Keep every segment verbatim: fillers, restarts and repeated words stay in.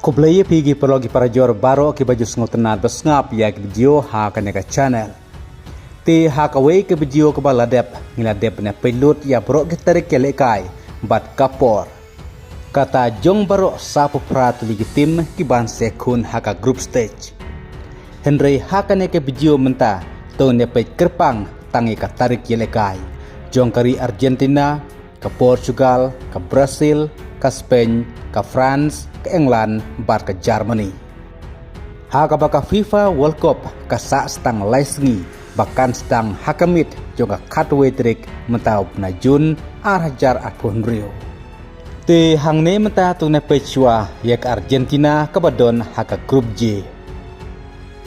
Khublei ïa phi ki paralok ki parajor baroh kiba ju sngewtynnad ba sngap ïa ki video ha kane ka channel. Te ha kawei ka video kaba la dep, ngi la dep ban peit lut ïa baroh ki tarik ïalehkai bad ka por. Kata jong baroh sawphew phra tylli ki tim kiban sa ïakhun ha ka group stage. Hynrei ha kane ka video mynta, to ngin peit kyrpang tang ïa ka tarik ïalehkai jong ka ri Argentina, ka Portugal, ka Brazil, ka Spain, ka France, ka England bad ka Germany. Ha kaba ka FIFA World Cup ka sah sdang lai sngi ba kan sdang ha ka miet jong ka khatwei tarik mynta u bnai Jun ar hajar arphew hynriew. Te hangne mynta to ngin peit shuwa ïa ka Argentina kaba don ha ka group G.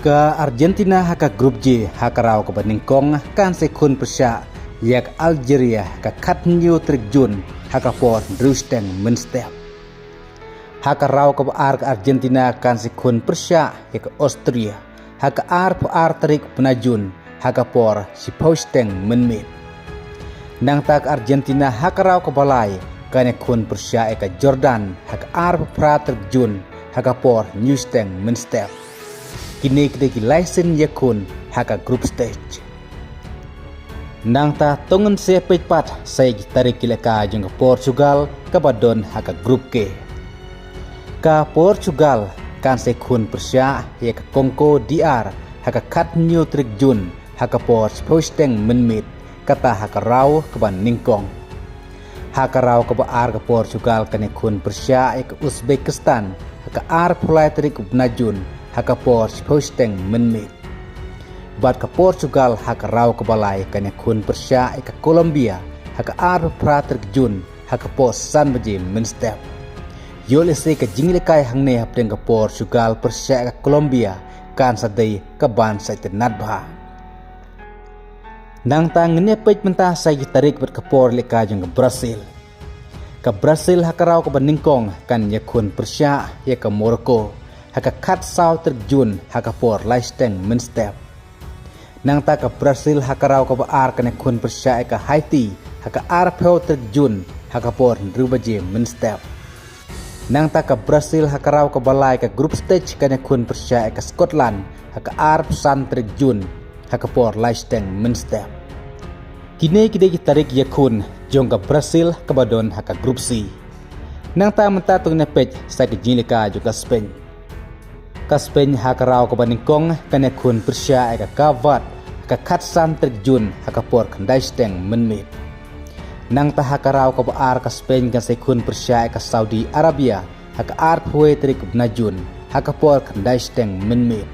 Ka Argentina ha ka group G ha ka round kaba nyngkong kan sa ïakhun pyrshah ïa ka Algeria ha ka khathynñiew tarik Jun ha ka por hynriew shiteng mynstep. Ha ka round kaba ar ka Argentina kan sa ïakhun pyrshah ïa ka Austria ha ka arphew ar tarik bnai Jun ha ka por shiphew shiteng mynmiet. Nangta ka Argentina ha ka round kaba lai kan ïakhun pyrshah ïa ka Jordan ha ka arphew phra tarik Jun ha ka por hynñiew shiteng mynstep. Kine ki dei ki lai sien ïakhun ha ka group stage. Nangta to ngin sa peit pat sa ïa ki tarik ïalehkai jong ka Portugal kaba don ha ka group K. Ka Portugal kan sa ïakhun pyrshah ïa ka Congo D R ha ka khathynñiew tarik Jun ha ka por shiphew shiteng mynmiet, kata ha ka round kaba nyngkong. Ha ka round kaba ar ka Portugal kan ïakhun pyrshah ïa ka Uzbekistan ha ka arphew lai tarik u bnai Jun ha ka por shiphew shiteng mynmiet. Bad ka Portugal ha ka round kaba lai kan ïakhun pyrshah ïa ka Colombia ha ka arphew phra tarik Jun ha ka por san baje mynstep. Ïoh lehse ka jingïalehkai hangne hapdeng ka Portugal pyrshah ïa ka Colombia kan sa dei kaban sa itynnad bha. Nangta ngin ïa peit mynta sa ïa ki tarik bad ka por ïalehkai jong ka Brazil. Ka Brazil ha ka round kaba nyngkong kan ïakhun pyrshah ïa ka Morocco ha ka khatsaw tarik Jun ha ka por lai shiteng mynstep. Nangta ka Brazil ha ka round kaba ar kan ïakhun pyrshah ïa ka Haiti ha ka arphew tarik Jun ha ka por hynriew baje mynstep. Nangta ka Brazil ha ka round kaba lai ka group stage kan ïakhun pyrshah ïa ka Scotland ha ka arphew san tarik Jun ha ka por lai shiteng mynstep. Kine ki dei ki tarik ïakhun jong ka Brazil kaba don ha ka group C. Nangta mynta to ngin ïa peit sa ïa ka jingïalehkai jong ka Spain. Ka Spain ha ka round kaba nyngkong kan ïakhun pyrshah ïa ka Cape Verde ha ka khatsan tarik Jun ha ka por khyndai shiteng mynmiet. Nangta ha ka round kaba ar ka Spain kan sa ïakhun pyrshah ïa ka Saudi Arabia ha ka arphew wei tarik bnai Jun ha ka por khyndai shiteng mynmiet.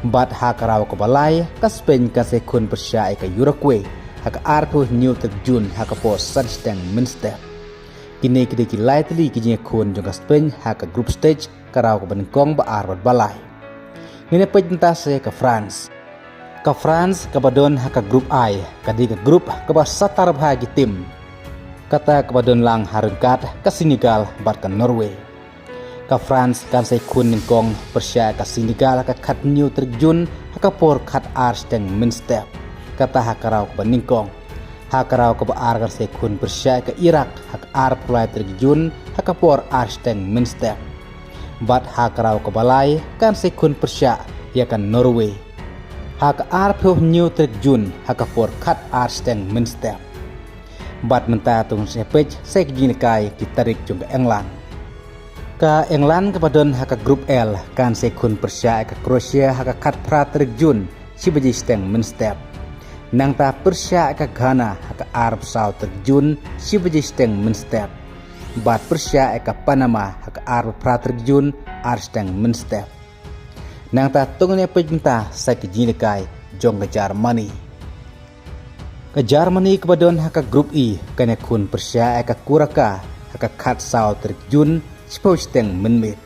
Bad ha ka round kaba lai ka Spain kan sa ïakhun pyrshah ïa ka Uruguay ha ka arphew hynñiew tarik Jun ha ka por san shiteng mynstep. Kine ki dei ki lai tylli ki jingïakhun jong ka Spain ha ka group stage, ka round kaba nyngkong, ba ar bad ba lai. Ngin ïa peit mynta sa ïa ka France. Ka France kaba don ha ka group I ka dei ka group kaba satar bha ki tim. Kata kaba don lang ha ryngkat ka Senegal bad ka Norway. Ka France kan sa ïakhun nyngkong pyrshah ïa ka Senegal ha ka khathynñiew tarik Jun ha ka por khatar shiteng mynstep, kata ha ka round kaba nyngkong. Ha ka round kaba ar kan sa ïakhun pyrshah ïa ka Iraq ha ka arphew lai tarik Jun ha ka por ar shiteng mynstep. Bad ha ka round kaba lai kan sa ïakhun pyrshah ïa ka Norway ha ka arphew hynñiew tarik Jun ha ka por khatar shiteng mynstep. Bad mynta to ngin sa ïa peit sa ïa ki jingïalehkai ki tarik jong ka England. Ka England kaba don ha ka group L kan sa ïakhun pyrshah ïa ka Croatia ha ka khatphra tarik Jun shi baje shiteng mynstep. Nangta pyrshah ïa ka Ghana ha ka arphew saw tarik Jun shi baje shiteng mynstep. Bad pyrshah ïa ka Panama ha ka arphew phra tarik Jun ar shiteng mynstep. Nangta to ngin ïa peit mynta sa ïa ki jingïalehkai jong ka Germany. Ka Germany kaba don ha ka group E kan ïakhun pyrshah ïa ka Curacao ha ka khatsaw tarik Jun shiphew shiteng mynmiet.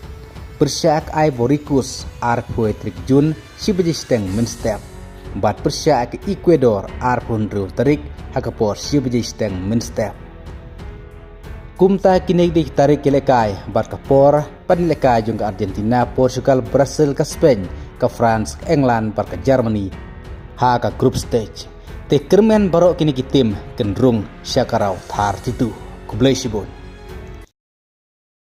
Pyrshah ïa ka Ivory Coast arphew wei tarik Jun shi baje shiteng mynstep. Bad pyrshah ïa ka Ecuador arphew hynriew tarik ha ka por shi baje shiteng mynstep. Kumta kine ki dei ki tarik ïalehkai bad ka por ban ïalehkai jong ka Argentina, Portugal, Brazil, ka Spain, ka France, ka England bad ka Germany ha ka group stage. Te kyrmen baroh kine ki tim kin rung sha ka round thirty-two. Khublei shibun.